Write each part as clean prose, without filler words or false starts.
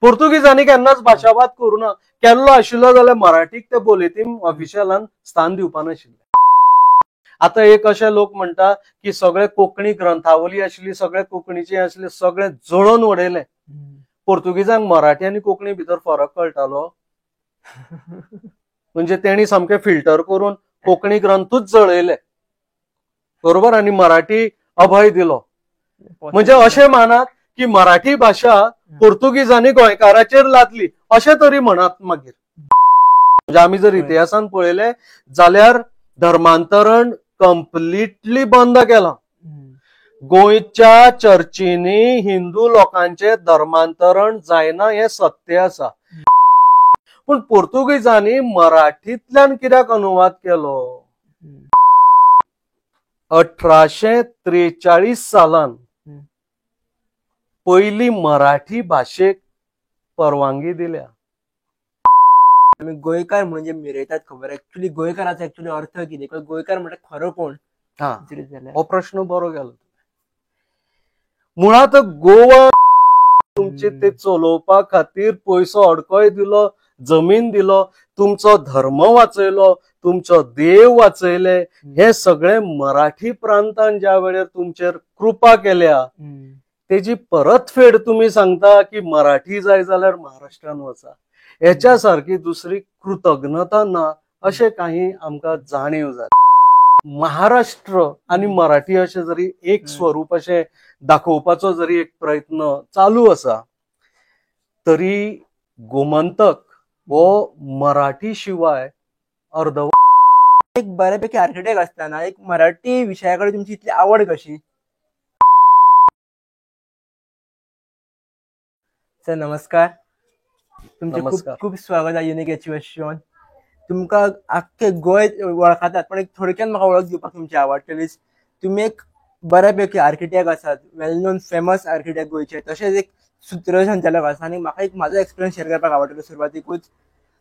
पोर्तुगीजांनी केन्नाच भाशावाद करूं ना. केल्लो आशिल्लो जाल्यार मराठीक ते बोलेतीम ऑफिशियलान स्थान दिवपा नाशिल्लें. आतां एक अशे लोक म्हणटा की सगळे कोंकणी ग्रंथावली आशिल्ली, सगळे कोंकणीची आशिल्ले, सगळे जळोवन उडयले. पोर्तुगीजांक मराठी आनी कोंकणी भितर फरक कळटालो, म्हणजे तेणी सामके फिल्टर करून कोंकणी ग्रंथूच जळयले, बरोबर, आनी मराठी अभय दिलो. म्हणजे अशें मानात की मराठी भाशा पोर्तुगीजांनी गोंयकाराचेर लादली अशें तरी म्हणात. मागीर म्हणजे आमी जर इतिहासान पळयलें जाल्यार धर्मांतरण कंप्लिटली बंद केलां. गोंयच्या चर्चींनी हिंदू लोकांचे धर्मांतरण जायना हें सत्य आसा. पूण पोर्तुगीजांनी मराठींतल्यान कित्याक अनुवाद केलो? 1843 सालान पयली मराठी भाशेक परवानगी दिल्या. आमी गोंयकार म्हणजे मिरयतात खबर, एक्चुअली गोंयकाराचो एक्चुअली अर्थ कितें? गोंयकार म्हणल्यार खरो कोण? हा, हो प्रश्न बरो गेलो. मुळांत गोवा तुमचे ते चलोवपा खातीर पयसो अडकोय दिलो, जमीन दिलो, तुमचो धर्म वाचयलो, तुमचो देव वाचयले. हे सगळे मराठी प्रांतान ज्या वेळेर तुमचेर कृपा केल्या तेजी परतफेड तुमी सांगता की मराठी जाय जाल्यार महाराष्ट्रान वचा. हेच्या सारकी दुसरी कृतज्ञता ना अशें काही आमकां जाणीव जाली. महाराष्ट्र आनी मराठी अशें जरी एक स्वरूप अशें दाखोवपाचो जरी एक प्रयत्न चालू आसा तरी गोमंतक हो मराठी शिवाय अर्धवट. एक बऱ्यापैकी आर्किटेक्ट असताना एक मराठी विशया कडेन तुमची इतली आवड कशी? सर नमस्कार, तुमचे खूप खूप स्वागत आहे युनिक अचिव्हर्स शोन. तुमकां आख्खे गोंय वळखतात, पण एक थोडक्यान म्हाका वळख दिवपाक तुमची आवडटलीच. तुमी एक बऱ्यापैकी आर्किटेक्ट आसात, वेल नोन फेमस आर्किटेक्ट गोंयचे, तशेंच एक सूत्रसंचालक आसा. आनी म्हाका एक म्हाजो एक्सपिरियन्स शेअर करपाक आवडटलो. सुरवातीकूच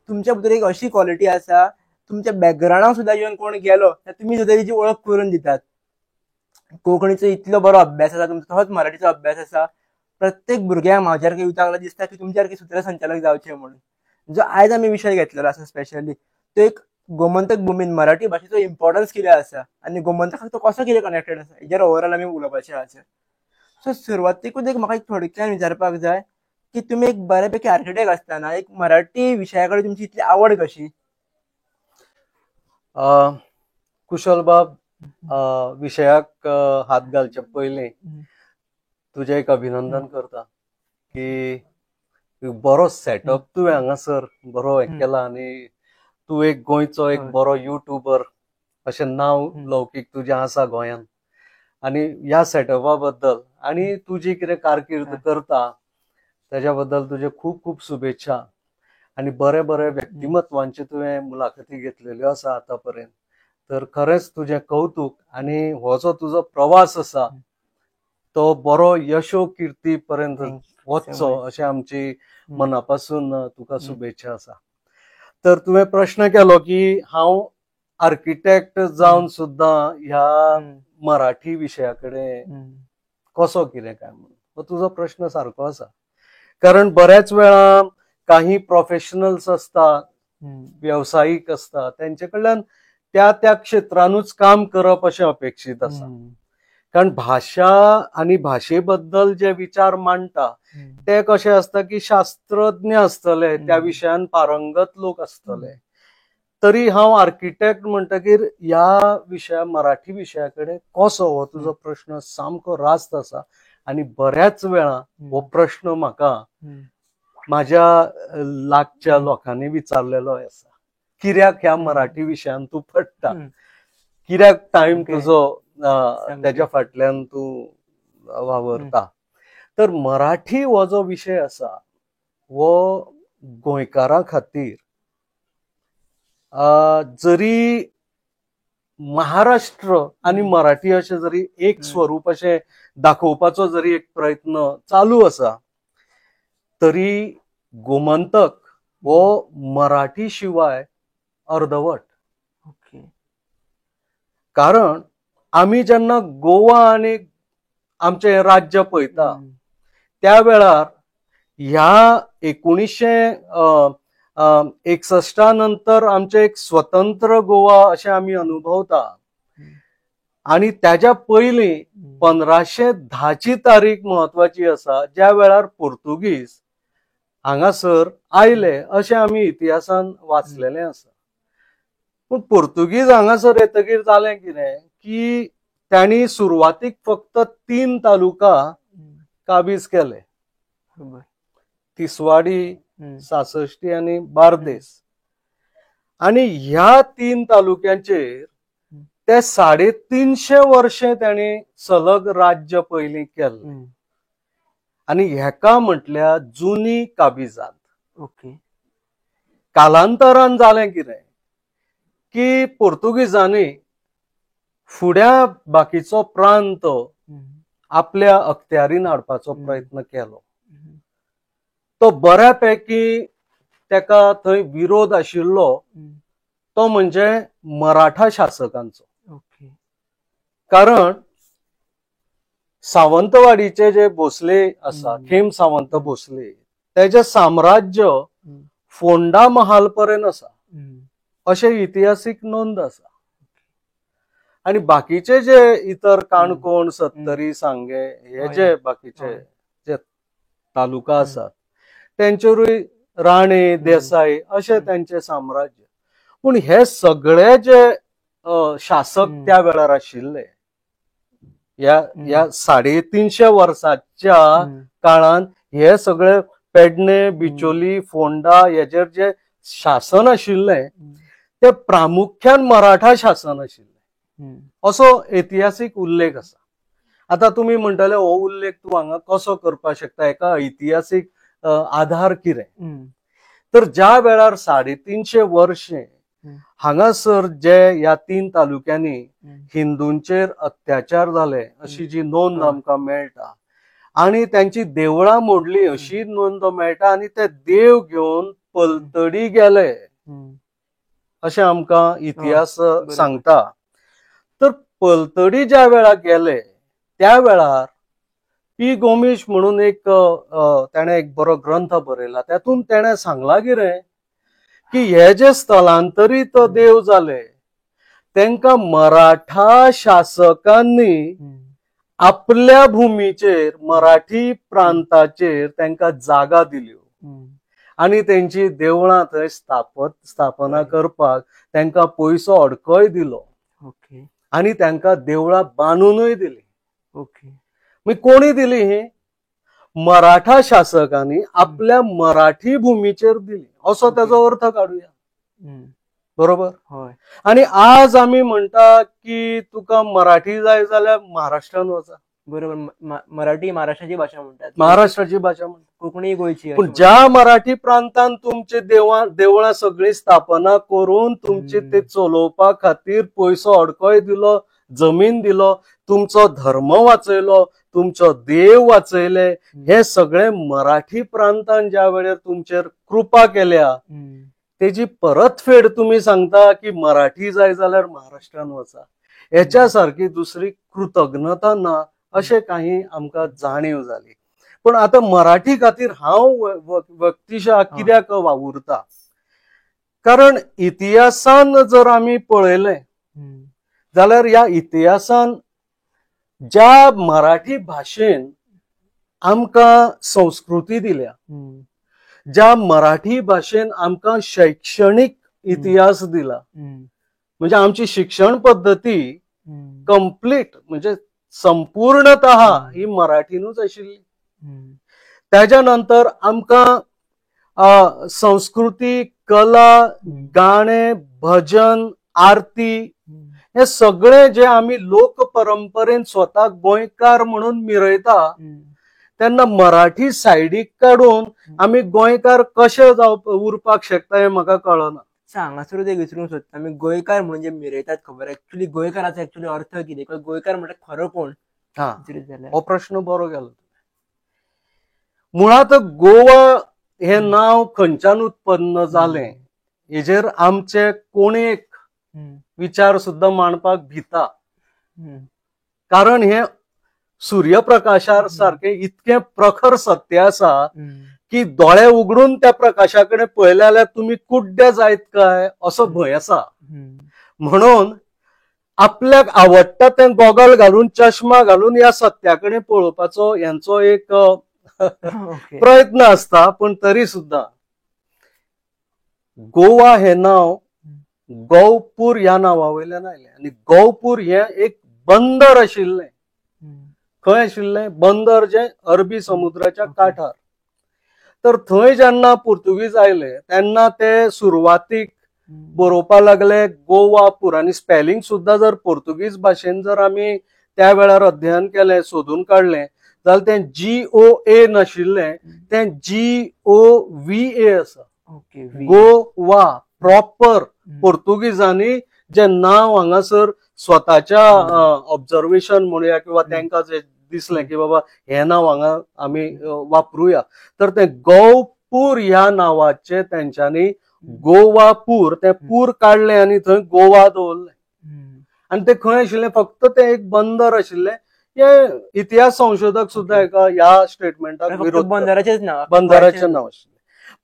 तुमच्या भितर एक अशी क्वॉलिटी आसा, तुमच्या बॅकग्रावंडाक सुद्दां येवन कोण गेलो जाल्यार तुमी सुद्दां तेजी वळख करून दितात. कोंकणीचो इतलो बरो अभ्यास आसा तुमचो, तसोच मराठीचो अभ्यास आसा. प्रत्येक भुरग्यांक म्हाज्या सारके युथाक दिसता की तुमच्या सारके सूत्रसंचालक जावचे म्हणून. जो आयज आमी विशय घेतलेलो आसा स्पेशली तो एक गोमंतक भुमीन मराठी भाशेचो इम्पॉर्टन्स कितें आसा आनी गोमंतकाक तो कसो कितें कनेक्टेड आसा हेजेर ओवरऑल आमी उलोवपाचें आसा. सो सुरवातीकूच एक म्हाका एक थोडक्यान विचारपाक जाय की तुमी एक बऱ्यापैकी आर्किटेक्ट आसतना एक मराठी विशया कडेन तुमची इतली आवड कशी? कुशल बाब, विशयाक हात घालचे पयलीं तुजें एक अभिनंदन करता की बरो सेटअप तुवें हांगासर बरो केला आनी तूं एक गोंयचो एक बरो युट्यूबर अशें नांव लौकीक तुजें आसा गोंयांत. आनी ह्या सेटअपा बद्दल आनी तुजी कितें कारकीर्द करता तेज्या बद्दल तुजे खूब खूब शुभेच्छा. आनी बरे बरे व्यक्तिमत्वांचे तुवें मुलाखती घेतलेल्यो आसा आतां पर्यंत, तर खरेंच तुजें कौतूक. आनी हो जो तुजो प्रवास आसा तो बरो यशो किर्ती पर्यंत वचचो अशें आमची मना पासून तुका शुभेच्छा आसा. तर तुवें प्रश्न केलो की हांव आर्किटेक्ट जावन सुद्दां ह्या मराठी विशया कडेन कसो कितें काय म्हणून, हो तुजो प्रश्न सारको आसा. कारण बऱ्याच वेळा काही प्रोफेशनल्स आसता, वेवसायीक आसता, तेंचे कडल्यान त्या त्या क्षेत्रानूच काम करप अशें अपेक्षीत आसा. कारण भाशा आनी भाशे बद्दल जे विचार मांडटा ते कशे आसता की शास्त्रज्ञ आसतले, त्या विशयान पारंगत लोक आसतले. तरी हांव आर्किटेक्ट म्हणटकीर ह्या विशया मराठी विशया कडेन कसो, हो तुजो प्रश्न सामको रास्त आसा. आनी बऱ्याच वेळा हो प्रश्न म्हाका म्हाज्या लागच्या लोकांनी विचारलेलो आसा, कित्याक ह्या मराठी विशयान तूं पडटा, कित्याक टायम तुजो तेज्या फाटल्यान तूं वावरता. तर मराठी हो जो विशय आसा हो गोंयकारां खातीर जरी महाराष्ट्र आनी मराठी अशें जरी एक स्वरूप अशें दाखोवपाचो जरी एक प्रयत्न चालू आसा तरी गोमंतक हो मराठी शिवाय अर्धवट. कारण आमी जेन्ना गोवा आनी आमचें राज्य पळयता त्या वेळार ह्या 1961 नंतर आमचें एक स्वतंत्र गोवा अशें आमी अनुभवता. आनी त्याच्या पयलीं 1510 तारीख म्हत्वाची आसा, ज्या वेळार पोर्तुगीज हांगासर आयले अशें आमी इतिहासान वाचलेलें आसा. पूण पोर्तुगीज हांगासर येतकीर जालें कितें की तांणी सुरवातीक फक्त 3 तालुका काबीज केले, तिसवाडी, सासश्टी आनी बार्देस. आनी ह्या 3 तालुक्यांचेर ते 350 वर्षे तांणी सलग राज्य पयलीं केल्लें. आनी हेका म्हटल्यार जुनी काबिजाद. ओके. कालांतरान जालें कितें की पोर्तुगीजांनी फुड्या बाकीचो प्रांत आपल्या अखत्यारीन हाडपाचो प्रयत्न केलो. तो बऱ्यापैकी तेका थंय विरोध आशिल्लो तो म्हणजे मराठा शासकांचो. ओके. कारण सावंतवाडीचे जे भोसले आसा, खेम सावंत भोसले, तेजे साम्राज्य फोंडा महाल पर्यंत आसा अशें इतिहासीक नोंद आसा. आनी बाकीचे जे इतर काणकोण, सत्तरी, सांगे हे जे बाकीचे जे तालुका आसात तेंचेरूय राणे, देसाई अशें तेंचे साम्राज्य. पूण हे सगळे जे शासक त्या वेळार आशिल्ले ह्या ह्या 350 वर्सांच्या काळान हे सगळे पेडणे, बिचोली, फोंडा हेजेर जे शासन आशिल्लें ते प्रामुख्यान मराठा शासन आशिल्लें असो ऐतिहासीक उल्लेख आसा. आतां तुमी म्हणटले हो उल्लेख तूं हांगा कसो करपाक शकता, एका ऐतिहासीक आधार कितें? तर ज्या वेळार 350 वर्षे हांगासर जे ह्या 3 तालुक्यांनी हिंदूंचेर अत्याचार जाले अशी जी नोंद आमकां मेळटा आनी त्यांची देवळां मोडली अशी नोंद मेळटा आनी ते देव घेवन पलतडी गेले अशें आमकां इतिहास सांगता. तर पलतडी ज्या वेळार गेले त्या वेळार पी गोमीश म्हणून एक त्याणें एक बरो ग्रंथ बरयला, तातूंत तेणें सांगलां कितें की हे जे स्थलांतरीत देव जाले तेंका मराठा शासकांनी आपल्या भूमीचेर, मराठी प्रांताचेर तेंका जागा दिल्यो आनी तेंची देवळां थंय स्थापना करपाक तेंका पयसो अडकय दिलो आनी तेंका देवळां बांदूनय दिली. ओके. मागीर कोणी दिली? ही मराठा शासकांनी आपल्या मराठी भूमीचेर दिली असो तेजो अर्थ काडुया. बरोबर. आनी आज आमी म्हणटा की तुका मराठी जाय जाल्यार महाराष्ट्रान वचा. बरोबर. मराठी महाराष्ट्राची भाशा म्हणटात, महाराष्ट्राची भाशा म्हणटात, कोंकणी गोंयची. पूण ज्या मराठी प्रांतान तुमचे देवळां सगळीं स्थापना करून तुमचे ते चलोवपा खातीर पयसो अडकय दिलो, जमीन दिलो, तुमचो धर्म वाचयलो, तुमचो देव वाचयले, हे सगळे मराठी प्रांतान ज्या वेळेर तुमचेर कृपा केल्या तेजी परतफेड तुमी सांगता की मराठी जाय जाल्यार महाराष्ट्रान वचा. हेच्या सारकी दुसरी कृतज्ञता ना अशें काही आमकां जाणीव जाली. पूण आतां मराठी खातीर हांव व्यक्तिशा कित्याक वावुरता, कारण इतिहासान जर आमी पळयलें जाल्यार ह्या इतिहासान ज्या मराठी भाशेन आमकां संस्कृती दिल्या, ज्या मराठी भाशेन आमकां शैक्षणीक इतिहास दिला, म्हणजे आमची शिक्षण पद्दती कंप्लीट म्हणजे संपूर्णतः ही मराठीनूच आशिल्ली. त्याच्या नंतर आमकां संस्कृती, कला, गाणे, भजन, आरती हे सगळे जे आमी लोक परंपरेन स्वताक गोंयकार म्हणून मिरयता तेन्ना मराठी सायडीक काडून आमी गोंयकार कशे जावप उरपाक शकता हें म्हाका कळना. हांगासरूच एक विचारूंक सोदता, आमी गोंयकार म्हणून जे मिरयतात खबर, एक्चुअली गोंयकाराचो एक्चुअली अर्थ कितें? गोंयकार म्हणल्यार खरो कोण? हा, हो प्रश्न बरो गेलो. मुळांत गोवा हे नांव खंयच्यान उत्पन्न जालें हेजेर आमचे कोण एक विचार सुद्दां मांडपाक भिता, कारण हे सूर्यप्रकाशार सारखे इतकें प्रखर सत्य आसा की दोळे उगडून त्या प्रकाशा कडेन पळयले जाल्यार तुमी कुड्डे जायत काय असो भंय आसा. म्हणून आपल्याक आवडटा तें गॉगल घालून, चश्मा घालून ह्या सत्या कडेन पळोवपाचो यांचो एक प्रयत्न आसता. पण तरी सुद्दां गोवा हें नांव गौपूर ह्या नांवा वयल्यान आयलें आनी गौपूर हें एक बंदर आशिल्लें. खंय आशिल्लें बंदर? जें अरबी समुद्राच्या काठार. तर थंय जेन्ना पुर्तुगीज आयले तेन्ना ते सुरवातीक बरोवपा लागले गोवापूर, आनी स्पेलिंग सुद्दां जर पुर्तुगीज भाशेन जर आमी त्या वेळार अध्ययन केलें, सोदून काडलें जाल्यार तें GOA नाशिल्लें, तें GOVA आसा. गोवा प्रॉपर पुर्तुगीजांनी जें नांव हांगासर स्वताच्या ऑब्जर्वेशन म्हणुया किंवा तांकां जें दिसलें की बाबा हें नांव हांगा आमी वापरुया, तर तें गौपूर ह्या नांवाचें तेंच्यांनी गोवापूर तें पूर काडलें आनी थंय गोवा दवरलें. आनी तें खंय आशिल्लें? फक्त तें एक बंदर आशिल्लें. हे इतिहास संशोधक सुद्दां एका ह्या स्टेटमेंटाक विरोध, बंदराचेच नांव, बंदराचें नांव आशिल्लें.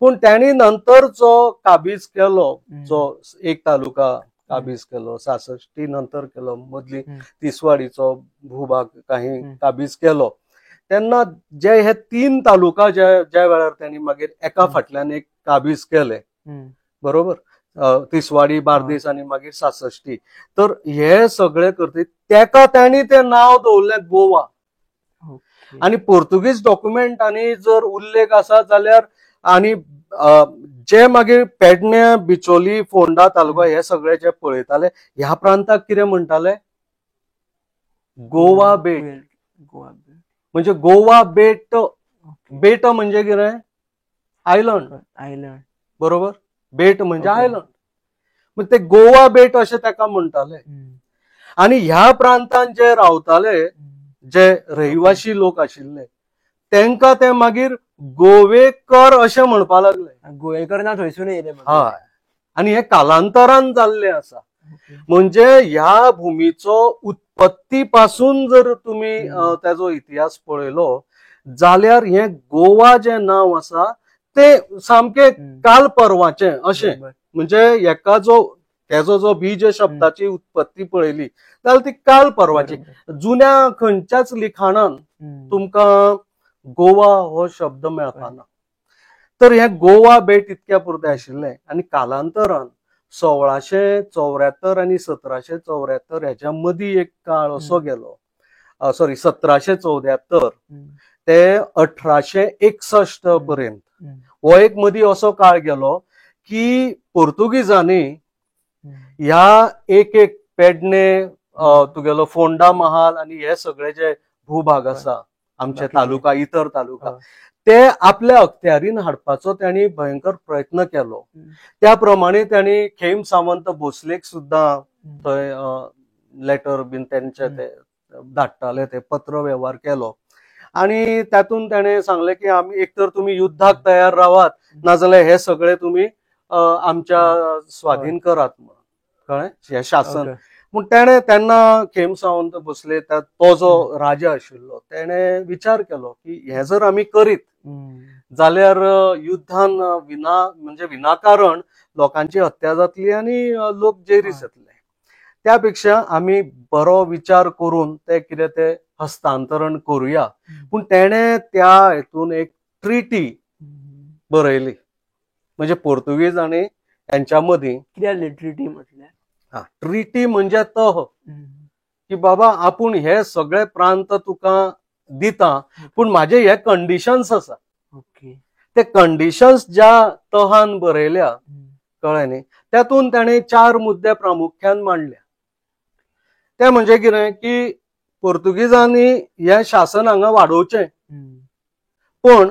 पूण त्यांनी नंतर जो काबीज केलो, जो एक तालुका काबीज केलो 66 नंतर केलो, मदली तिसवाडीचो भूभाग काही काबीज केलो, तेन्ना जे हे 3 तालुका ज्या ज्या वेळार त्यांनी मागीर एका फाटल्यान एक काबीज केले, बरोबर, तिसवाडी, बार्देस आनी मागीर 66, तर हे सगळे करते तेका त्यांनी ते नांव दवरलें गोवा. आनी पुर्तुगीज डॉक्युमेंटांनी जर उल्लेख आसा जाल्यार, आनी जे मागीर पेडणे, बिचोली, फोंडा तालुका हे सगळे जे पळयताले ह्या प्रांताक कितें म्हणटाले? गोवा बेट. म्हणजे गोवा बेट, बेट म्हणजे कितें? आयलंड. आयलंड, बरोबर, बेट म्हणजे आयलंड. मग ते गोवा बेट अशें ताका म्हणटाले. आनी ह्या प्रांतान जे रावताले, जे रहिवाशी लोक आशिल्ले, तेंका ते मागीर गोवेकर अशें म्हणपा लागले. गोवेकर ना थंयसून येयले. हय, आनी हे कालांतरान जाल्लें आसा. म्हणजे ह्या भुमीचो उत्पत्ती पासून जर तुमी तेजो इतिहास पळयलो जाल्यार हे गोवा जें नांव आसा ते सामकें काल परवाचें अशें. म्हणजे हेका जो तेजो जो बीज शब्दाची उत्पत्ती पळयली जाल्यार ती काल परवाची. जुन्या खंयच्याच लिखाणान तुमकां गोवा हो शब्द मेळपाना. तर हे गोवा बेट इतक्या पुरतें आशिल्लें. आनी कालांतरान 1674 आनी 1774 ह्याच्या मदीं एक काळ असो गेलो, सॉरी 1774 ते 1861 पर्यंत हो एक मदीं असो काळ गेलो की पुर्तुगीजांनी ह्या एक एक पेडणे, तुगेलो फोंडा महाल आनी हे सगळे जे भूभाग आसा आमचे तालुका, इतर तालुका, ते आपल्या अखत्यारीन हाडपाचो त्यांनी भयंकर प्रयत्न केलो. त्या प्रमाणे त्यांनी खेम सावंत भोसलेक सुद्दां थंय लेटर बीन तेंचे ते धाडटाले, ते पत्र वेव्हार केलो. आनी तातूंत ताणें सांगलें की आमी एक तर तुमी युद्धाक तयार रावात, नाजाल्यार हे सगळे तुमी आमच्या स्वाधीन करात म्हणून, कळ्ळें, हें शासन. पूण तेणें तेन्ना खेम सावंत भोसले तो जो राजा आशिल्लो तेणें विचार केलो की हें जर आमी करीत जाल्यार युद्धान विना म्हणजे विनाकारण लोकांची हत्या जातली आनी लोक जेरीस येतले. त्या पेक्षा आमी बरो विचार करून ते कितें ते हस्तांतरण करुया. पूण तेणें त्या हेतून एक ट्रिटी बरयली, म्हणजे पोर्तुगीज आनी हेंच्या मदीं. कितें ट्रिटी म्हटल्यार? ट्रिटी म्हणजे तह की बाबा आपूण हे सगळे प्रांत तुका दिता, पूण माझे हे कंडिशन्स आसा. ते कंडिशन्स ज्या तहान बरयल्या, कळ्ळें न्ही, त्यातून ताणें 4 मुद्दे प्रामुख्यान मांडल्या. ते म्हणजे कितें की पोर्तुगीजांनी हें शासन हांगा वाडोवचें, पूण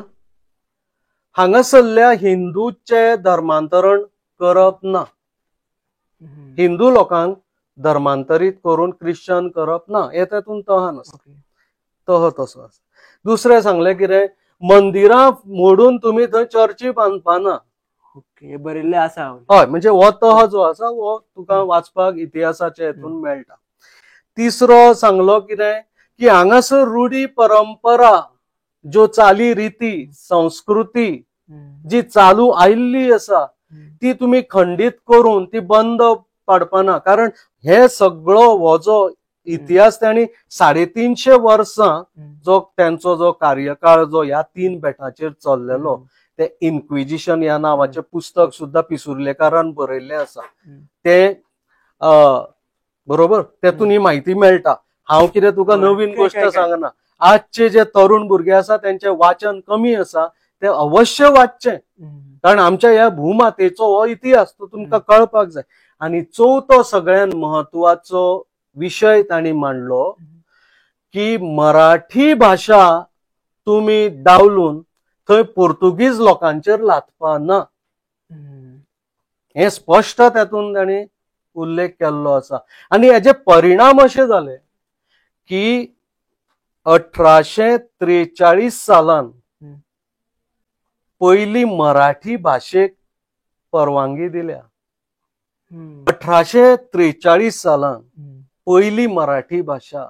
हांगासरल्या हिंदूचें धर्मांतरण करप ना, हिंदू लोकांक धर्मांतरीत करून क्रिश्चन करप ना, हे तातूंत तहान आसा, तह तसो आसा. दुसरें सांगलें कितें, मंदिरां मोडून तुमी थंय चर्ची बांदपाना, बरयल्लें आसा. हय, म्हणजे हो तह जो आसा हो तुका वाचपाक इतिहासाच्या हेतून मेळटा. तिसरो सांगलो कितें की हांगासर रुढी परंपरा ज्यो चाली रिती संस्कृती जी चालू आयिल्ली आसा ती तुमी खंडीत करून ती बंद पाडपाना. कारण हे सगळो हो जो इतिहास तांणी 350 वर्सां जो त्यांचो जो कार्यकाळ जो ह्या 3 बेटाचेर चल्लेलो, ते इन्क्विजिशन ह्या नांवाचें पुस्तक सुद्दां पिसुर्लेकारान बरयल्लें आसा, ते बरोबर तेतून ही म्हायती मेळटा. हांव कितें तुका नवीन गोष्ट सांगना. आजचे जे तरुण भुरगे आसा त्यांचे वाचन कमी आसा, ते अवश्य वाचचे, कारण आमच्या ह्या भूमातेचो हो इतिहास तो तुमकां कळपाक जाय. आनी चवथो सगळ्यात महत्वाचो विशय तांणी मांडलो की मराठी भाशा तुमी डावलून थंय पोर्तुगीज लोकांचेर लादपा ना, हे स्पश्ट तातूंत तांणी उल्लेख केल्लो आसा. आनी हेजे परिणाम अशे जाले की 1843 सालान पयली मराठी भाशेक परवानगी दिल्या. 1843 सालान पयली मराठी भाशा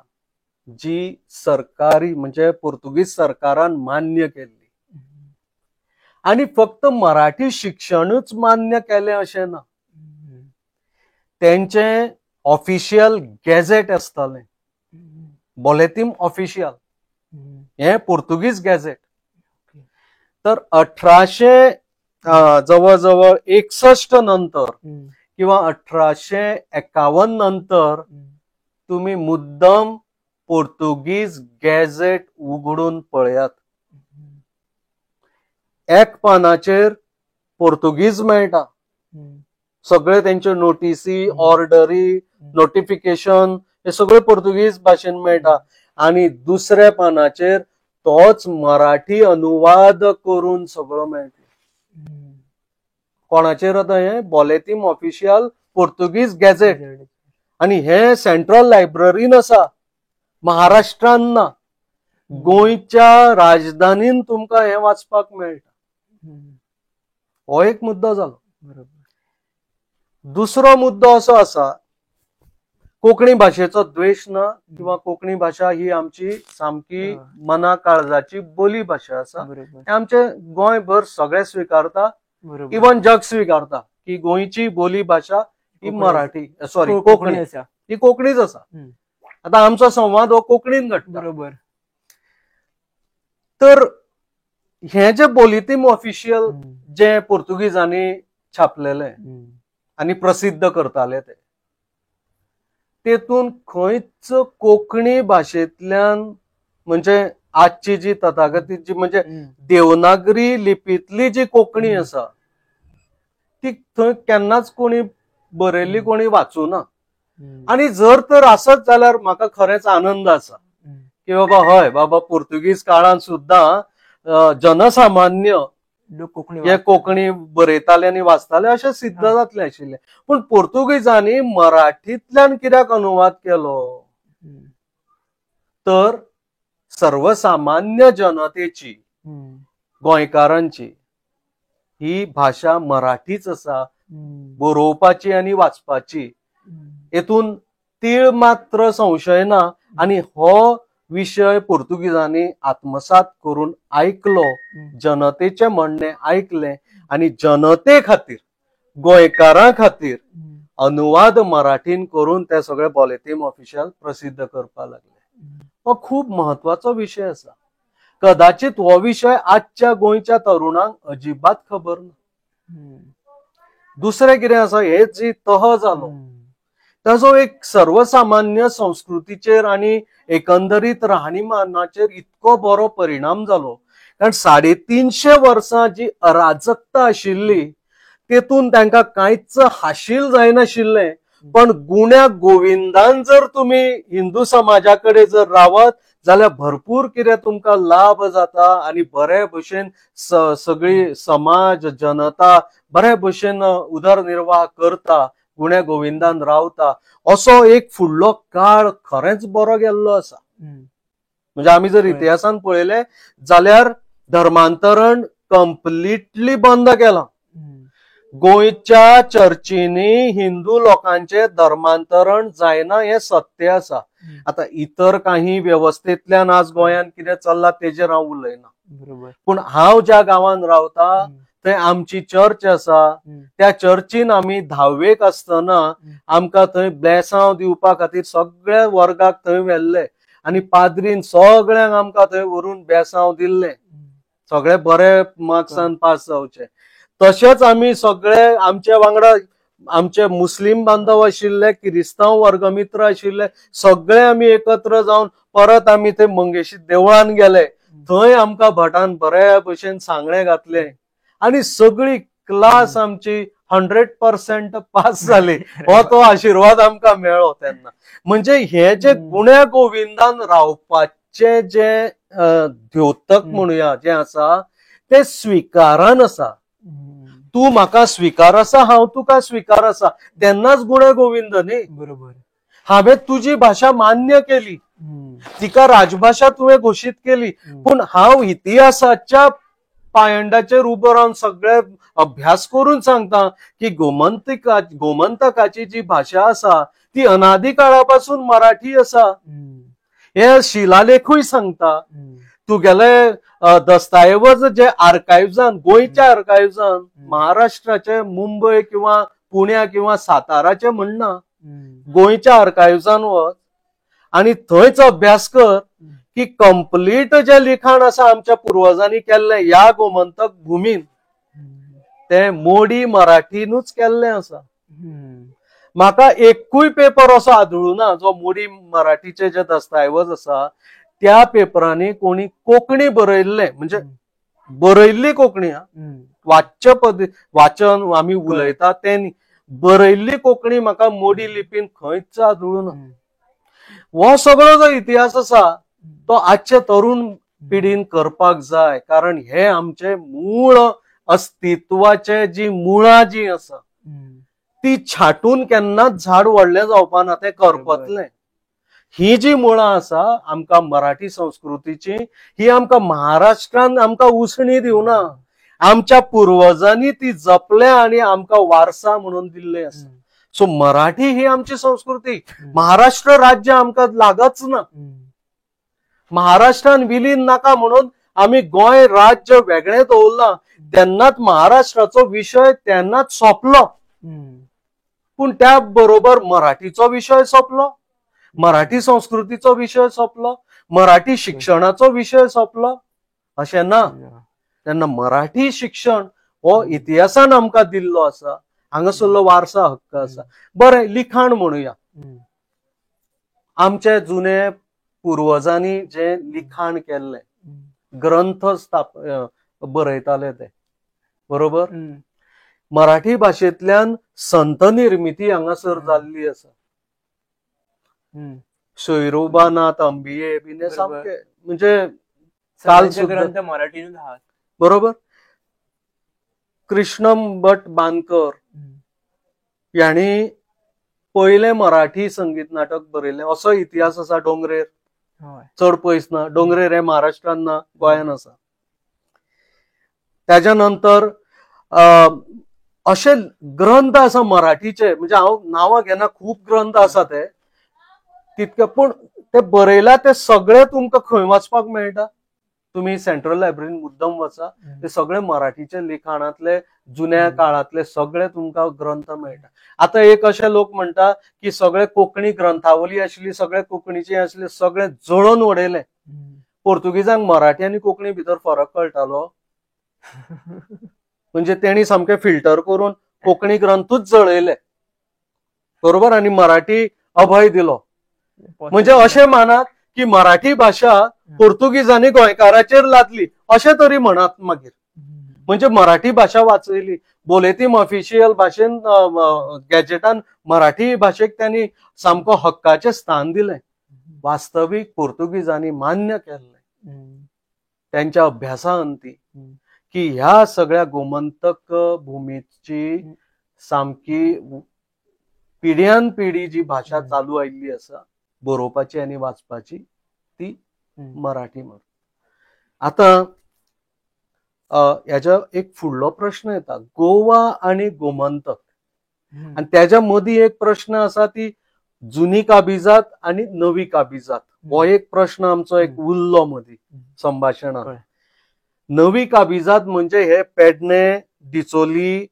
जी सरकारी म्हणजे पोर्तुगीज सरकारान मान्य केल्ली. आनी फक्त मराठी शिक्षणूच मान्य केलें अशें ना, तेंचे ऑफिशियल गॅझेट आसतालें, बोलेतीम ऑफिशियल, हें पोर्तुगीज गॅझेट. तर 1800 जवळ जवळ 61 नंतर किंवा 1851 नंतर तुम्ही मुद्दम पोर्तुगीज गॅझेट उघडून पळयात, एक पानाचेर पोर्तुगीज मेळटा, सगळे तेंच्यो नोटीसी, ऑर्डरी, नोटिफिकेशन हे सगळे पोर्तुगीज भाशेन मेळटा. आनी दुसऱ्या पानाचेर तोच मराठी अनुवाद करून सगळो मेळटा. कोणाचेर आतां हें बोलेतीम ऑफिशियल पोर्तुगीज गॅझेट, आनी हे सेंट्रल लायब्ररीन आसा, महाराष्ट्रान ना, गोंयच्या राजधानीन तुमकां हें वाचपाक मेळटा. हो एक मुद्दो जालो. दुसरो मुद्दो असो आसा, कोंकणी भाशेचो द्वेश ना किंवा कोंकणी भाशा ही आमची सामकी मना काळजाची बोली भाशा आसा, आमचे गोंयभर सगळे स्विकारता, इवन जग स्विकारता की गोंयची बोली भाशा ही मराठी, सॉरी कोंकणी आसा, ही कोंकणीच आसा. आतां आमचो संवाद हो कोंकणीन घडटा. बरोबर. तर हे जे बोलितीम ऑफिशियल जे पोर्तुगीजांनी छापलेले आनी प्रसिद्ध करताले ते, तेतून खंयच कोंकणी भाशेंतल्यान म्हणजे आजची जी तथाकथीत जी म्हणजे देवनागरी लिपींतली जी कोंकणी आसा ती थंय केन्नाच कोणी बरयल्ली कोणी वाचूना. आनी जर तर आसत जाल्यार म्हाका खरेंच आनंद आसा की बाबा हय बाबा पोर्तुगीज काळान सुद्दां जनसामान्य हे कोंकणी बरयताले आनी वाचताले अशें सिद्ध जातलें आशिल्लें. पूण पोर्तुगीजांनी मराठींतल्यान कित्याक अनुवाद केलो तर सर्वसामान्य जनतेची, गोंयकारांची ही भाशा मराठीच आसा, बरोवपाची आनी वाचपाची, हेतून तीळ मात्र संशय ना. आनी हो विशय पोर्तुगीजांनी आत्मसात करून आयकलो, जनतेचें म्हणणें आयकलें आनी जनते खातीर, गोंयकारां खातीर अनुवाद मराठीन करून ते सगळे बोलेतीम ऑफिशियल प्रसिद्ध करपाक लागले. हो खूब महत्वाचो विशय आसा. कदाचित हो विशय आजच्या गोंयच्या तरुणांक अजिबात खबर ना. दुसरें कितें आसा, हे जी तह जालो ताजो एक सर्वसामान्य संस्कृतीचेर आनी एकंदरीत राहणीमानाचेर इतको बरो परिणाम जालो, कारण 350 वर्सां जी अराजकता आशिल्ली तेतून तांकां कांयच हाशील जायनाशिल्लें. पण गुण्या गोविंदान जर तुमी हिंदू समाजा कडेन जर रावत जाल्यार भरपूर कितें तुमकां लाभ जाता आनी बरे भशेन सगळी समाज जनता बरे भशेन उदरनिर्वाह करता, गुण्या गोविंदान रावता, असो एक फुडलो काळ खरेंच बरो गेल्लो आसा. म्हणजे आमी जर इतिहासान पळयलें जाल्यार धर्मांतरण कंप्लिटली बंद केलां, गोंयच्या चर्चींनी हिंदू लोकांचे धर्मांतरण जायना हें सत्य आसा. आतां इतर काही वेवस्थेंतल्यान आज गोंयांत कितें चल्लां तेजेर हांव उलयना, बरोबर. पूण हांव ज्या गांवांत रावता थंय आमची चर्च आसा. त्या चर्चीन आमी 10वेक आसतना आमकां थंय ब्लेसांव दिवपा खातीर सगळ्या वर्गाक थंय व्हेल्ले आनी पाद्रीन सगळ्यांक आमकां थंय व्हरून बेसांव दिल्ले, सगळे बरे मार्क्सान पास जावचे. तशेंच आमी सगळे आमच्या वांगडा आमचे मुस्लीम बांधव आशिल्ले, किरिस्तांव वर्गमित्र आशिल्ले, सगळे आमी एकत्र जावन परत आमी थंय मंगेशी देवळान गेले. थंय आमकां भटान बऱ्या भशेन सांगणे घातले आनी सगळी क्लास आमची 100% पास जाली. हो तो आशिर्वाद आमकां मेळ्ळो तेन्ना. म्हणजे हे जे गुण्या गोविंदान रावपाचे जे द्योतक म्हणुया जें आसा ते स्विकारान आसा. तूं म्हाका स्विकार आसा, हांव तुका स्विकार आसा, तेन्नाच गुण्या गोविंद न्ही. बरोबर. हांवें तुजी भाशा मान्य केली, तिका राजभाशा तुवें घोशीत केली, पूण हांव इतिहासाच्या पायंडाचेर उबो रावन सगळे अभ्यास करून सांगता की गोमंतकाची जी भाशा आसा ती अनादी काळापासून मराठी आसा. हे शिलालेखूय सांगता. तुगेले दस्ताऐवज जे आर्कायव्जान, गोंयच्या आर्कायव्जान, महाराष्ट्राचे मुंबय किंवा पुण्या किंवा साताराचे म्हणना, गोंयच्या आर्कायव्जान वच आनी थंयच अभ्यास कर की कंप्लीट जे लिखाण आसा आमच्या पुर्वजांनी केल्लें ह्या गोमंतक भुमीन तें मोडी मराठीनूच केल्लें आसा. म्हाका एकूय पेपर असो आदळूना जो मोडी मराठीचे जे दस्ताऐवज आसा त्या पेपरांनी कोणी कोंकणी बरयल्लें, म्हणजे बरयल्ली कोंकणी, वाच्य पद वाचन आमी उलयता तें बरयल्ली कोंकणी म्हाका मोडी लिपीन खंयच आदळूना. हो सगळो जो इतिहास आसा तो आजचे तरुण पिढीन करपाक जाय, कारण हे आमचे मूळ अस्तित्वाचे जी मुळां जी आसा ती छाटून केन्नाच झाड व्हडलें जावपा ना, तें करपतलें. ही जी मुळां आसा आमकां मराठी संस्कृतीची, ही आमकां महाराष्ट्रान आमकां उसणी दिवना, आमच्या पुर्वजांनी ती जपल्या आनी आमकां वारसा म्हणून दिल्ले आसा. सो मराठी ही आमची संस्कृती, महाराष्ट्र राज्य आमकां लागच ना. महाराष्ट्रान विलीन नाका म्हणून आमी गोंय राज्य वेगळें दवरलां, तेन्नाच महाराष्ट्राचो विशय तेन्नाच सोंपलो. पूण त्या बरोबर मराठीचो विशय सोंपलो, मराठी संस्कृतीचो विशय सोंपलो, मराठी शिक्षणाचो विशय सोंपलो अशें ना. तेन्ना मराठी शिक्षण हो इतिहासान आमकां दिल्लो आसा, हांगासरलो वारसा हक्क आसा. बरें, लिखाण म्हणुया, आमचे जुने पुर्वजांनी जे लिखाण केल्लें, ग्रंथ बरयताले ते, बरोबर. मराठी भाशेंतल्यान संत निर्मिती हांगासर जाल्ली आसा. सोयरोबानाथ अंबिये बी सामके म्हणजे काल ग्रंथ मराठीन, बरोबर. कृष्णम भट बांदकर यांनी पयलें मराठी संगीत नाटक बरयलें, असो इतिहास आसा. डोंगरेर, चड पयस ना, डोंगरेर हे महाराष्ट्रान ना, गोंयान आसा. त्याच्या नंतर अशे ग्रंथ आसा मराठीचे, म्हणजे हांव नांवां घेना, खूब ग्रंथ आसा ते तितके, पूण ते बरयला ते सगळे तुमकां खंय वाचपाक मेळटा? तुमी सेंट्रल लायब्ररीन मुद्दम वचा, ते सगळे मराठीचे लिखाणांतले जुन्या काळांतले सगळे तुमकां ग्रंथ मेळटा. आतां एक अशे लोक म्हणटा की सगळे कोंकणी ग्रंथावली आशिल्ली, सगळे कोंकणीचे आशिल्ले, सगळे जळोवन उडयले. पोर्तुगीजांक मराठी आनी कोंकणी भितर फरक कळटालो, म्हणजे तेणी सामके फिल्टर करून कोंकणी ग्रंथूच जळयले, बरोबर, आनी मराठी अभय दिलो. म्हणजे अशें मानात की मराठी भाशा पोर्तुगीजांनी गोंयकाराचेर लादली अशें तरी म्हणात मागीर. म्हणजे मराठी भाशा वाचयली, बोलेतीम ऑफिशियल भाशेन गॅजेटान मराठी भाशेक त्यांनी सामको हक्काचें स्थान दिलें. वास्तवीक पोर्तुगीजांनी मान्य केल्लें त्यांच्या अभ्यासा अंती की ह्या सगळ्या गोमंतक भूमीची सामकी पिढ्यान पिढी जी भाशा चालू आयिल्ली आसा बरोवपाची आनी वाचपाची ती मराठी. आतां ह्याच्या एक फुडलो प्रश्न येता, गोवा आनी गोमंतक, आनी त्याच्या मदीं एक प्रश्न आसा ती जुनी काबिजात आनी नवी काबिजात, हो एक प्रश्न आमचो एक उरलो मदीं संभाशणान. नवी काबिजात म्हणजे हे पेडणे, डिचोली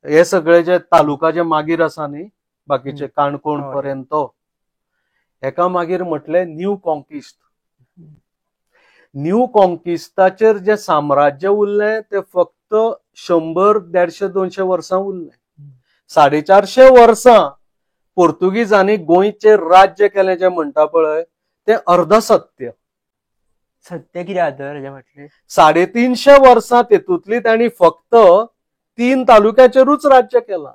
हे सगळे जे तालुका जे मागीर आसा न्ही, बाकीचे काणकोण पर्यंत, हेका मागीर म्हटलें न्यू कॉन्किस्ट. न्यू कॉन्किस्टाचेर जे साम्राज्य उरलें ते फक्त 100, 150, 200 वर्सां उरलें. 450 वर्सां पोर्तुगीजांनी गोंयचेर राज्य केलें जें म्हणटा पळय तें अर्धसत्य. सत्य कितें तर हेज्या फाटलें? 350 वर्सां तेतूंतली तांणी फक्त 3 तालुक्याचेरूच राज्य केलां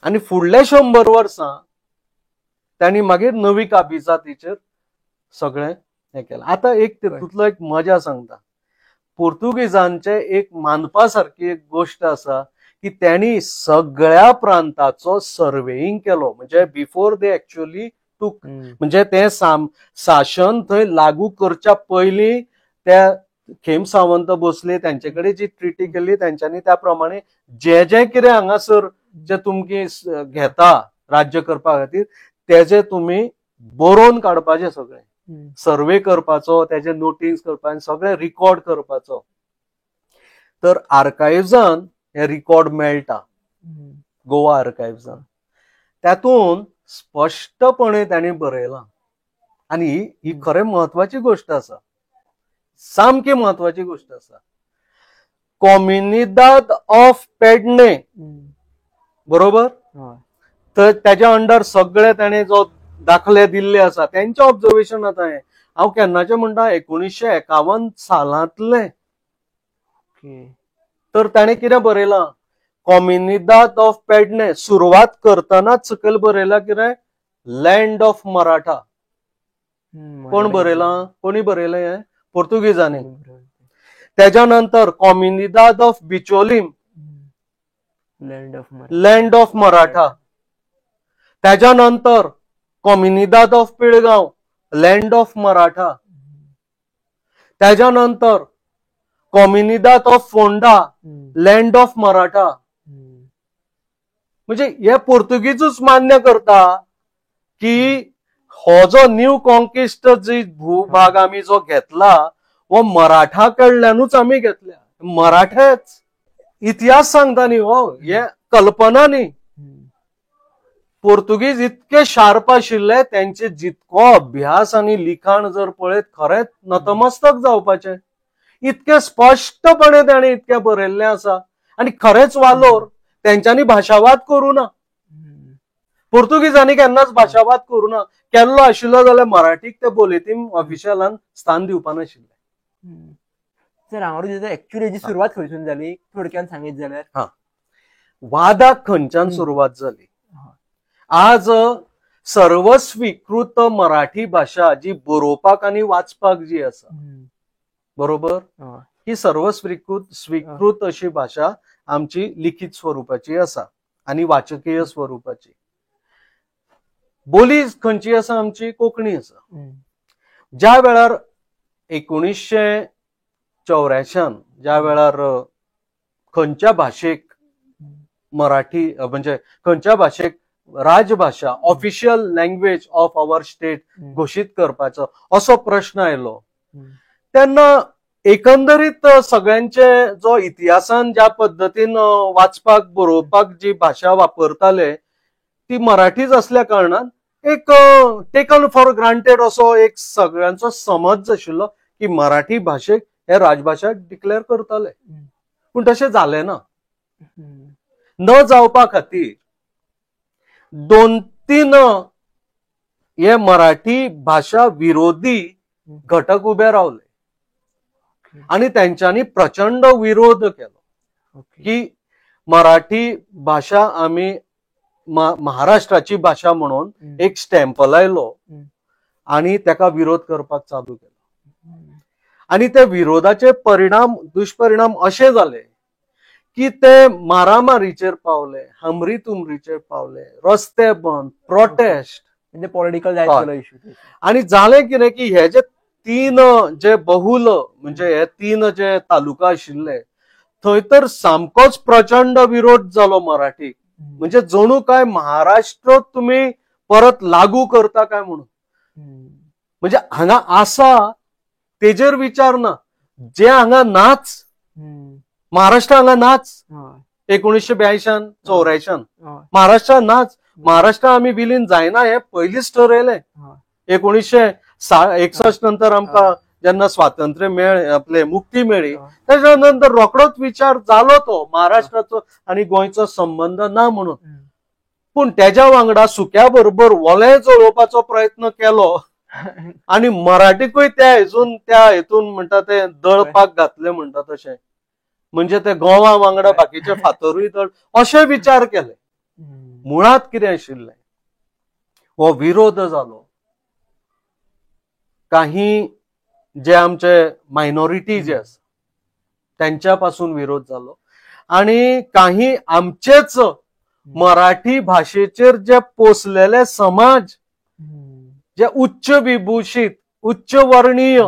आनी फुडले 100 वर्सां तांणी मागीर नवी काबिजातीचेर सगळें हें केलां. आतां एक तेतूंतलो एक मजा सांगता, पोर्तुगीजांचे एक मानपा सारकी एक गोश्ट आसा की त्यांनी सगळ्या प्रांताचो सर्वेईंग केलो, म्हणजे बिफोर they actually टूक, म्हणजे ते शासन थंय लागू करच्या पयलीं त्या खेम सावंत भोसले त्यांचे कडेन जी ट्रिटी केल्ली त्यांच्यानी त्या प्रमाणे जे जे कितें हांगासर जे तुमकी घेता राज्य करपा खातीर तेजे तुमी बरोवन काडपाचे, सगळे सर्वे करपाचो, तेजे नोटीस करपाचे, सगळे रिकॉर्ड करपाचो. तर आर्कायव्सान हे रिकॉर्ड मेळटा, गोवा आर्कायव्सान, त्यातून स्पष्टपणे तांणी बरयलां. आनी ही खरें म्हत्वाची गोश्ट आसा, सामकी म्हत्वाची गोश्ट आसा. कॉम्युनिदाद ऑफ पेडणे, बरोबर, तर त्याच्या अंडर सगळे ताणें जो दाखले दिल्ले आसा तेंचे ऑब्जर्वेशन आतां हें हांव केन्नाचें म्हणटा 1951 सालांतलें. तर ताणें कितें बरयलां, कॉम्युनिदाद ऑफ पेडणे सुरवात करतनाच सकयल बरयलां कितें, लँड ऑफ मराठा. कोण बरयलां, कोणी बरयलें हें? पोर्तुगीजांनी. त्याच्या नंतर Comunidade of Bicholim, land of Maratha. त्याच्या नंतर Comunidade of Pilgao, land of Maratha. त्याच्या नंतर Comunidade of Ponda, land of Maratha. म्हणजे हे पोर्तुगीजूच मान्य करता की हो जो न्यू कॉन्किस्ट जी भूभाग आमी जो घेतला हो मराठा कडल्यानूच आमी घेतल्या. मराठेच इतिहास सांगता न्ही, हो हे कल्पना न्ही. पोर्तुगीज इतके शार्प आशिल्ले, त्यांचे जितको अभ्यास आनी लिखाण जर पळयत खरेंच नतमस्तक जावपाचें. इतके स्पश्टपणे ताणें इतकें बरयल्लें आसा आनी खरेंच वालोर तेंच्यांनी भाशावाद करूं ना. पोर्तुगीजांनी केन्नाच भाशावाद करूं ना. केल्लो आशिल्लो जाल्यार मराठीक ते बोलेतीम ऑफिशियलान स्थान दिवपा नाशिल्लें. सर, हांव एक्चुअली सुरवात खंयसून जाली थोडक्यान सांगीत जाल्यार? हा, वादाक खंयच्यान सुरवात जाली? आज सर्वस्वीकृत मराठी भाशा जी बरोवपाक आनी वाचपाक जी आसा, बरोबर, ही सर्वस्वीकृत स्वीकृत अशी भाशा आमची लिखित स्वरूपाची आसा आनी वाचकीय स्वरूपाची. बोली खंयची आसा आमची? कोंकणी आसा. ज्या वेळार 1984 ज्या वेळार खंयच्या भाशेक मराठी म्हणजे खंयच्या भाशेक राजभाशा, official language of our state घोशीत करपाचो असो प्रश्न आयलो तेन्ना एकंदरीत सगळ्यांचे जो इतिहासान ज्या पद्दतीन वाचपाक बरोवपाक जी भाशा वापरताले ती मराठीच असल्या कारणान एक टेकन फॉर ग्रांटेड असो एक सगळ्यांचो समज आशिल्लो की मराठी भाशेक हे राजभाशा डिक्लेअर करताले. पूण तशें जालें ना. न जावपा खातीर 2-3 हे मराठी भाशा विरोधी घटक उबे रावले आनी तेंच्यांनी प्रचंड विरोध केलो की मराठी भाशा आमी महाराष्ट्राची भाशा म्हणून एक स्टॅम्प लायलो आनी तेका विरोध करपाक चालू केलो. आनी त्या विरोधाचे परिणाम दुष्परिणाम अशे जाले की ते मारामारीचेर पावले, हमरी तुमरीचेर पावले, रस्ते बंद, प्रोटेस्ट, म्हणजे पॉलिटिकल जायत इशू. आनी जालें कितें की हे जे तीन जे बहुल म्हणजे हे तीन जे तालुका आशिल्ले थंय तर सामकोच प्रचंड विरोध जालो मराठी. म्हणजे जणू काय महाराष्ट्र तुम्ही परत लागू करता काय म्हणून. म्हणजे हांगा आसा तेजेर विचार ना, जे हांगा नाच, महाराष्ट्र हांगा नाच 1982 84 महाराष्ट्र नाच, महाराष्ट्र आमी विलीन जायना हे पयलींच ठरयलें. 1961 नंतर आमकां जेन्ना स्वातंत्र्य मेळ्ळें, आपले मुक्ती मेळ्ळी, तेच्या नंतर रोखडोच विचार जालो तो महाराष्ट्राचो आनी गोंयचो संबंध ना म्हणून. पूण तेज्या वांगडा सुक्या बरोबर वोलें जळोवपाचो प्रयत्न केलो आनी मराठीकूय त्या हेतून त्या हेतून म्हणटा ते दळपाक घातले म्हणटा तशें, म्हणजे ते गोवा वांगडा बाकीचे फातरूय दळ अशे विचार केले. मुळांत कितें आशिल्लें, हो विरोध जालो. काही जे आमचे मायनॉरिटी जे आसा त्यांच्या पासून विरोध जालो आणि काही आमचेच मराठी भाषेचेर जे पोसलेले समाज, जे उच्च विभूषित उच्च वर्णीय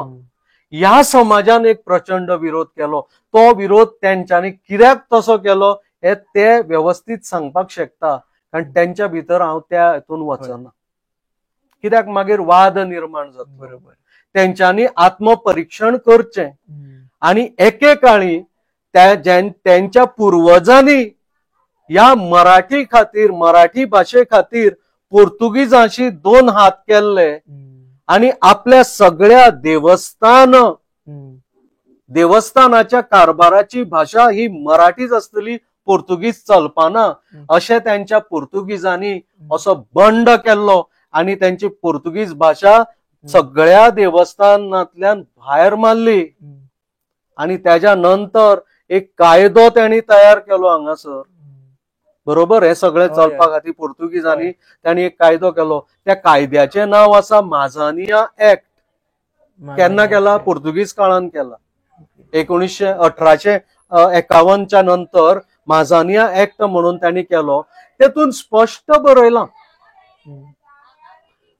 ह्या समाजान एक प्रचंड विरोध केलो. तो विरोध तेंच्यांनी कित्याक तसो केलो हे ते व्यवस्थीत सांगपाक शकता, कारण तेंच्या भितर हांव त्या हेतून वचना, कित्याक मागीर वाद निर्माण जाता. बरोबर, तेंच्यांनी आत्मपरीक्षण करचें आणि एकेकाळी त्यांच्या पुर्वजांनी ह्या मराठी खातीर, मराठी भाशे खातीर पोर्तुगीजांशी दोन हात केल्ले आणि आपल्या सगळ्या देवस्थानाच्या कारभाराची भाषा ही मराठीच आसतली, पोर्तुगीज चलपाना अशें त्यांच्या पोर्तुगीजांनी असो बंड केल्लो आणि त्यांची पोर्तुगीज भाषा सगळ्या देवस्थानांतल्यान भायर मारली. आणि त्याच्या नंतर एक कायदो त्यांनी तयार केलो हांगासर, बरोबर, हे सगळे चलपा खातीर पोर्तुगीजांनी त्यांनी एक कायदो केलो. त्या कायद्याचें नांव आसा माजानिया ऍक्ट. केन्ना केला? पोर्तुगीज काळान केला. 1851 नंतर माजानिया ऍक्ट म्हणून त्यांनी केलो. तेतून स्पश्ट बरयलां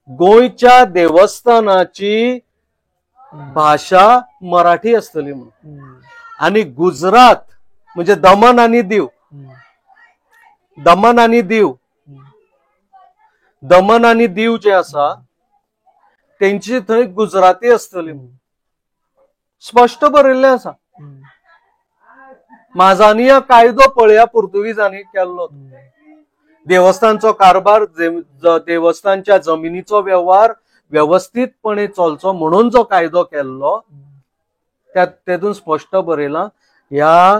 गोंयच्या देवस्थानाची भाषा मराठी आसतली म्हणून. आणि गुजरात म्हणजे दमन आणि दीव, दमन आणि दीव, दमन आणि दीव जे आसा तेंची थंय गुजराती आसतली, स्पश्ट बरयल्लें आसा. माजानिया कायदो पळया पोर्तुगीजांनी केल्लो. देवस्थानचो कारभार, देवस्थानच्या जमिनीचो वेव्हार व्यवस्थितपणे चलचो म्हणून जो कायदो केल्लो तेतून स्पश्ट बरयलां ह्या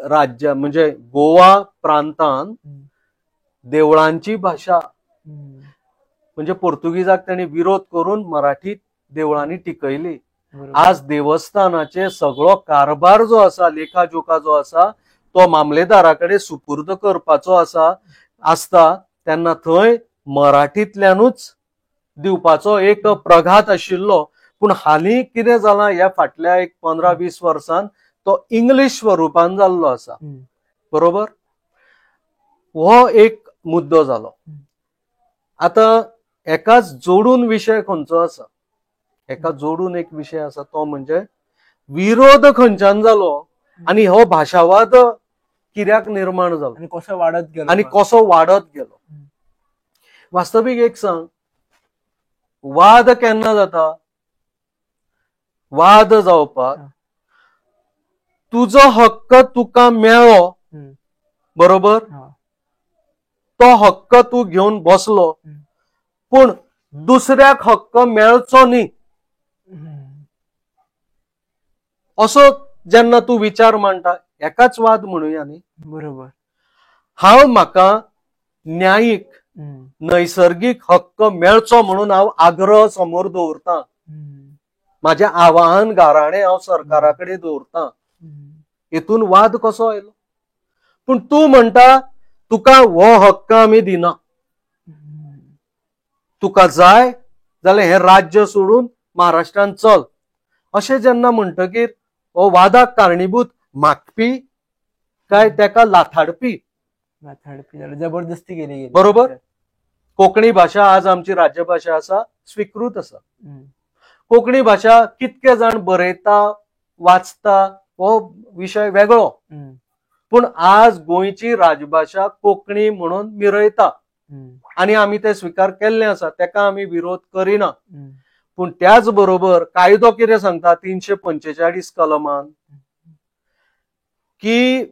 राज्य म्हणजे गोवा प्रांतान देवळांची भाषा म्हणजे पोर्तुगीजाक त्यांनी विरोध करून मराठी देवळांनी टिकयली. आज देवस्थानाचे सगळो कारभार जो आसा, लेखाजोखा जो आसा तो मामलेदारा कडेन सुपूर्द करपाचो आसा आसता तेन्ना थंय मराठींतल्यानूच दिवपाचो एक प्रघात आशिल्लो. पूण हालीं कितें जालां, ह्या फाटल्या एक 15-20 वर्सान तो इंग्लीश स्वरुपान जाल्लो आसा, बरोबर. हो एक मुद्दो जालो. आतां एकाच जोडून विशय खंयचो आसा, एका जोडून एक विशय आसा तो म्हणजे विरोध खंयच्यान जालो आनी हो भाशावाद कित्याक निर्माण जालो आनी कसो वाडत गेलो, आनी कसो वाडत गेलो. वास्तवीक एक सांग, वाद केन्ना जाता? वाद जावपाक तुजो हक्क तुका मेळ्ळो, बरोबर, तो हक्क तूं घेवन बसलो, पूण दुसऱ्याक हक्क मेळचो न्ही असो जेन्ना तूं विचार मांडटा, एकाच वाद म्हणुया न्ही, बरोबर. हांव म्हाका न्यायीक नैसर्गीक हक्क मेळचो म्हणून हांव आग्रह समोर दवरता, म्हाजें आवाहन गाराणें हांव सरकारा कडेन दवरता, हेतून वाद कसो आयलो? पूण तूं म्हणटा तुका हो हक्क आमी दिना, तुका जाय जाल्यार हें राज्य सोडून महाराष्ट्रान चल, अशें जेन्ना म्हणटकीर हो वादाक कारणीभूत मागपी काय तेका लाथाडपी? लाथाडपी, जबरदस्ती केली, बरोबर. कोंकणी भाशा आज आमची राज्यभाशा आसा, स्वीकृत आसा. कोंकणी भाशा कितके जाण बरयता, वाचता हो विशय वेगळो, पूण आज गोंयची राजभाशा कोंकणी म्हणून मिरयता आनी आमी ते स्विकार केल्ले आसा, तेका आमी विरोध करिना. पूण त्याच बरोबर कायदो कितें सांगता 345 कलमान की